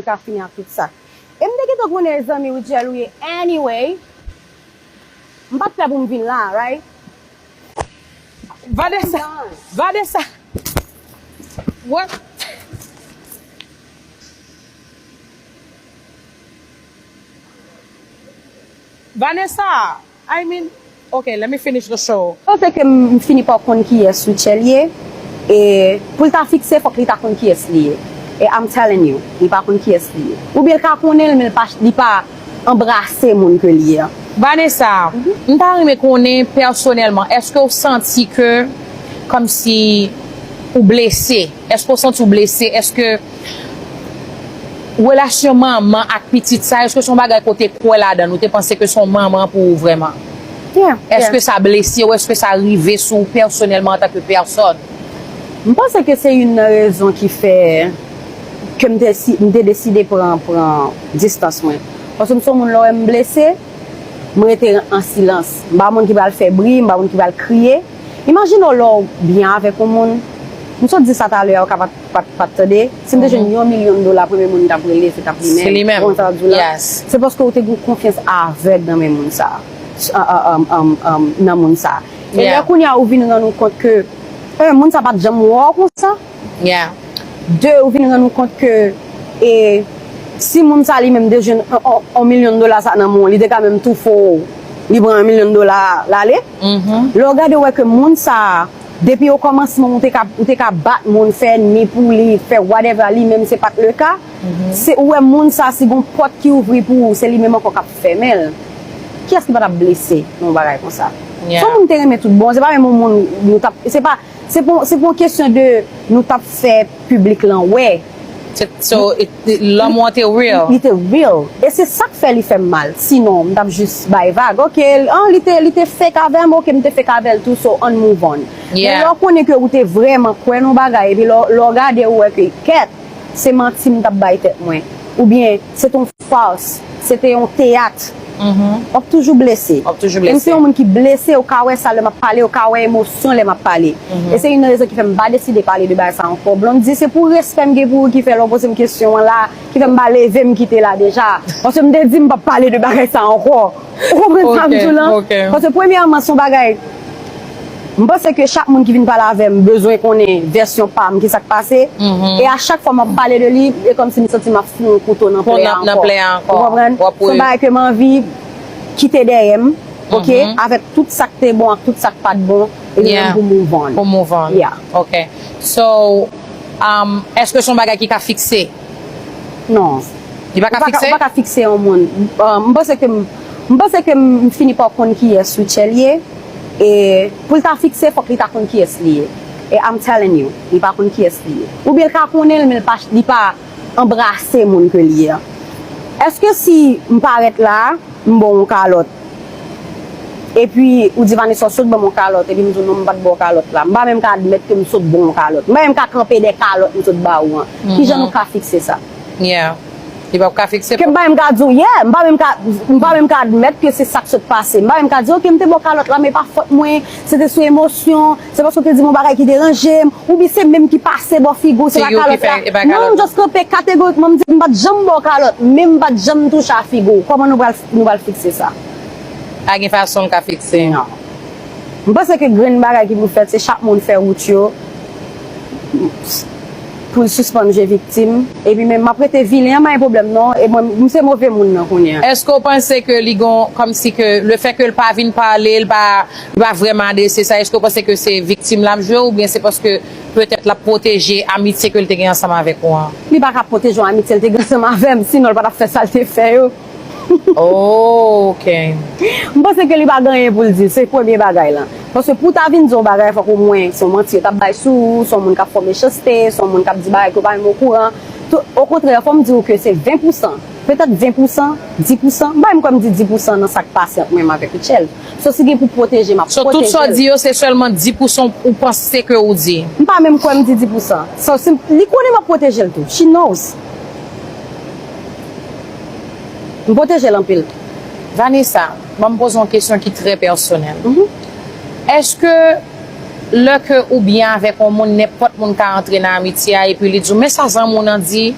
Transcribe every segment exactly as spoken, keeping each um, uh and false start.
ka fini ak tout sa. E m te gentan konnen zanmi Rutshelle ou ye anyway. M pa t prè pou m vin la, right? Vanessa, Vanessa, what? Vanessa, I mean, okay, let me finish the show. Panse ke m fini pa konn kiyès Rutshelle ye. E pou l ta fikse, fòk li ta konn kiyès li ye. E I'm telling you, li pa konn kiyès li ye. Oubyen l ka konnen l, men li pa, li pa anbrase moun ke li ye. Vanessa, m ta renmen konnen pèsonèlman, èske w santi ke kòmsi ou blese? Èske w santi w blese? Èske relasyon manman ak pitit sa, èske se yon bagay ke w te kwè ladan l? Ou te panse ke se yon manman pou ou vrèman? Yeah, Èske sa blese w? Èske sa rive sou ou pèsonèlman antanke pèsòn? M panse ke se youn nan rezon ki fè ke m te, si- m te deside pran, pran distans mwen. Paske m se yon moun lè w wè m blese, m rete an silans. M pa moun ki pral fè bri, m pa moun ki pral kriye. Imajine w lè w byen avèk yon moun. M sot di sa talè a, ou ka pa t, pa t, pa t tande. Si m te jwenn yon milyon dola, premye moun m t ap rele, se t ap li menm. Se li menm. Ou konn sa m ap di w la? Yes. Se paske ou te gen yon konfyans avèg nan men moun sa. An, an, an, an, an, nan moun sa. E lè Yeah. kounye a ou vin rann ou kont ke, e, moun sa pa t janm wè w konsa. Yeah. De, ou vin rann ou kont ke, e, si moun sa li menm te jwenn yon, yon, yon milyon dola sa nan men w, li te ka menm tou fè w, li pran yon milyon dola l ale. Mhm. Lè w gade, w wè ke moun sa, depi o kòmansman, ou te ka, ou te ka bat moun, fè ènmi pou li, fè whatever, li menm se pa t le ka. Se, ou wè moun sa, si gon pòt ki ouvri pou ou, se li menm ankò k ap fèmen l. Kiyès ki pa t ap blese nan yon bagay konsa? Yeah. Se yon moun te renmen tout bon, se pa menm yon moun nou t ap, se pa, se pa, se pa yon kesyon de nou t ap fè piblik lan wè. Se- So, it- it- lanmou an te real. Li te real. E se sa k fè li fè m mal. Sinon, m t ap jis bay vag. Ok, an, li te, li te fake avè m, ok, m te fake avè l tou, so ann move on. Men Yeah. lè w konnen ke ou te vrèman kwè nan yon bagay, epi lè w- lè w gade ou wè ke kèt, se manti m t ap bay tèt mwen. Oubyen, se te yon fas, se te yon teyat. W ap toujou blese. W ap toujou E m se blese. yon moun ki blese, ou ka wè sa lè m ap pale, ou ka wè emosyon lè m ap pale. E se youn nan rezon ki fè m pa deside pale de bagay sa ankò. Blondy, se pou respè m gen pou ou ki fè lè w poze m kesyon an la, ki fè m pa leve m kite la deja. Paske m te di m p ap pale de bagay sa ankò. Ou konprann sa m di w lan? Ok, ok. Paske premyèman, se yon bagay, m panse ke chak moun ki vin pale avè m bezwen konnen vèsyon pa m, ki sa k pase. E a chak fwa m ap pale de li, e kòmsi m santi m ap fout yon kouto nan Pou plè a nan- nan ankò. plè a ankò. Ou konprann? W ap Se yon wè. Bagay ke m anvi kite dèyè m, ok, avèk tout sa k te bon ak tout sa k pa t bon, e Yeah. menm pou move on. Pou move on. Yeah. Ok. So, um, èske se yon bagay ki ka fikse? Non. Li pa ka Ou pa ka- fikse? Ou pa ka fikse yon moun. Uh, m panse ke m, m panse ke m fini pa konn kiyès Rutshelle ye. E pou l ta fikse, fòk li ta konn kiyès li ye. E I'm telling you, li pa konn kiyès li ye. Oubyen l ka konnen l, men li pa, li pa anbrase moun ke li ye. Èske si m parèt la, m ba w yon kalòt, epi ou di, Vanessa, w sot ban m yon kalòt, epi m di w, non, m pa t ba w kalòt la. M pa menm ka admèt ke m sot ba w yon kalòt. M pa menm ka kanpe dèyè kalòt m sot ba ou an. Kijan nou ka fikse sa? Yeah. Li p ap ka fikse. Ke m pa menm ka di w, yeah, m pa menm ka, m pa menm ka admèt ke se sa k sot pase. M pa menm ka di, ok, m te ba w kalòt la, men pa fòt mwen, se te sou emosyon, se paske w te di m yon bagay ki deranje m, oubyen se menm ki pase bò figi w, se pa Figi w ki kalòt fè, la. e pa Non, kalòt m just kanpe kategorik, m di, m pa t janm ba w kalòt, men m pa t janm touche a figi w. Kòman nou pral, nou pral fikse sa? Pa gen fason l ka fikse. Non. M panse ke grenn bagay ki pou fèt, se chak moun fè wout yo pou l sispann jwe viktim. Epi menm m ap rete vilen an, pa gen pwoblèm non. E mwen, m se move moun nan kounye a. Èske w panse ke li gon, kòmsi ke le fè ke l pa vin pale, l pa, li pa vrèman adrese sa, èske w panse ke se viktim l ap jwe oubyen se paske petèt l ap pwoteje amitye ke l te gen ansanm avèk ou an? Li pa ka pwoteje yon amitye l te gen ansanm avè m, sinon l pa t ap fè sa l te fè yo. Oh, ok. M panse ke li pa gen anyen pou l di, se premye bagay lan. Paske pou w ta vin di yon bagay, fòk omwen se yon manti yo t ap bay sou ou, se yon moun k ap fè w mechanste, se yon moun k ap di bagay ke w pa menm okouran. Tou, okontrè, fò m di w ke se ven pousan, petèt ven pousan, dis pousan, m pa menm kwè m di dis pousan nan sa k pase ant mwen menm avèk Rutshelle. So, si gen pou pwoteje, m ap So, tout sa w pwoteje l. Di yo, se sèlman dis pousan ou panse ke ou di? M pa menm kwè m di dis pousan. So, si m- li konnen m ap pwoteje l tou. She knows. M pwoteje l anpil. Vanessa, ban m poze yon kesyon ki trè pèsonèl. Èske lè ke ou byen avèk yon moun, nenpòt moun ka antre nan amitye a epi li di w, men sa zanmi w nan di,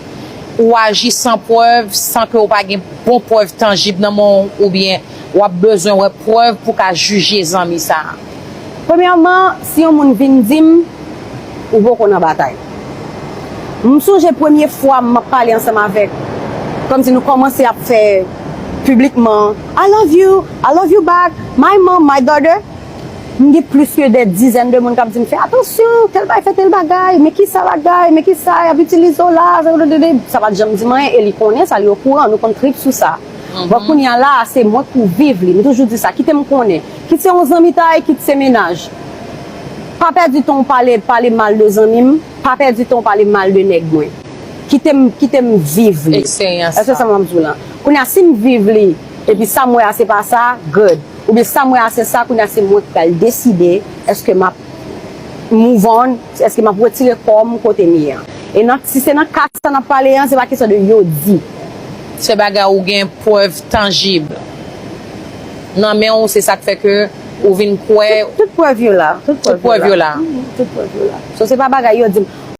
Ou aji san prèv, san ke ou pa gen bon prèv tanjib nan men w, oubyen w ap bezwen wè prèv pou w ka jije zanmi sa a? Premyèman, si yon moun vin di m, ou poko nan batay. M sonje premye fwa m ap pale ansanm avèk, kòmsi nou kòmanse ap fè piblikman, I love you, I love you back, my mom, my daughter. M gen plis ke dè dizèn de moun k ap di m, fè atansyon, tèl bagay, fè tèl bagay, men kisa bagay, men kisa, y ap itilize w la, sa pa t janm di m anyen, e li konnen sa, li okouran, nou konn trip sou sa. Bon, kounye a la, se mwen k pou viv li. M toujou di sa, kite m konnen. Kit se yon zanmitay, kit se mennaj. Pa pèdi tan w pale, pale mal de zanmi m, pa pèdi tan w pale mal de nèg mwen. Kite m, kite m viv li. Eksperyans sa. Èske sa m ap di w lan? Kounye a, si m viv li, epi sa m wè a se pa sa, good. Oubyen sa m wè a se sa, kounye a se mwen k pral deside, èske m ap move on, èske m ap retire kò m kote m ye an. E nan, si se nan ka sa n ap pale an, se pa kesyon de yo di. Se bagay ou gen prèv tanjib nan men w, se sa k fè ke ou vin kwè. Tout, tout prèv yo la. Tout prèv yo la. Mhm, tout prèv yo la. So, se pa bagay yo di m.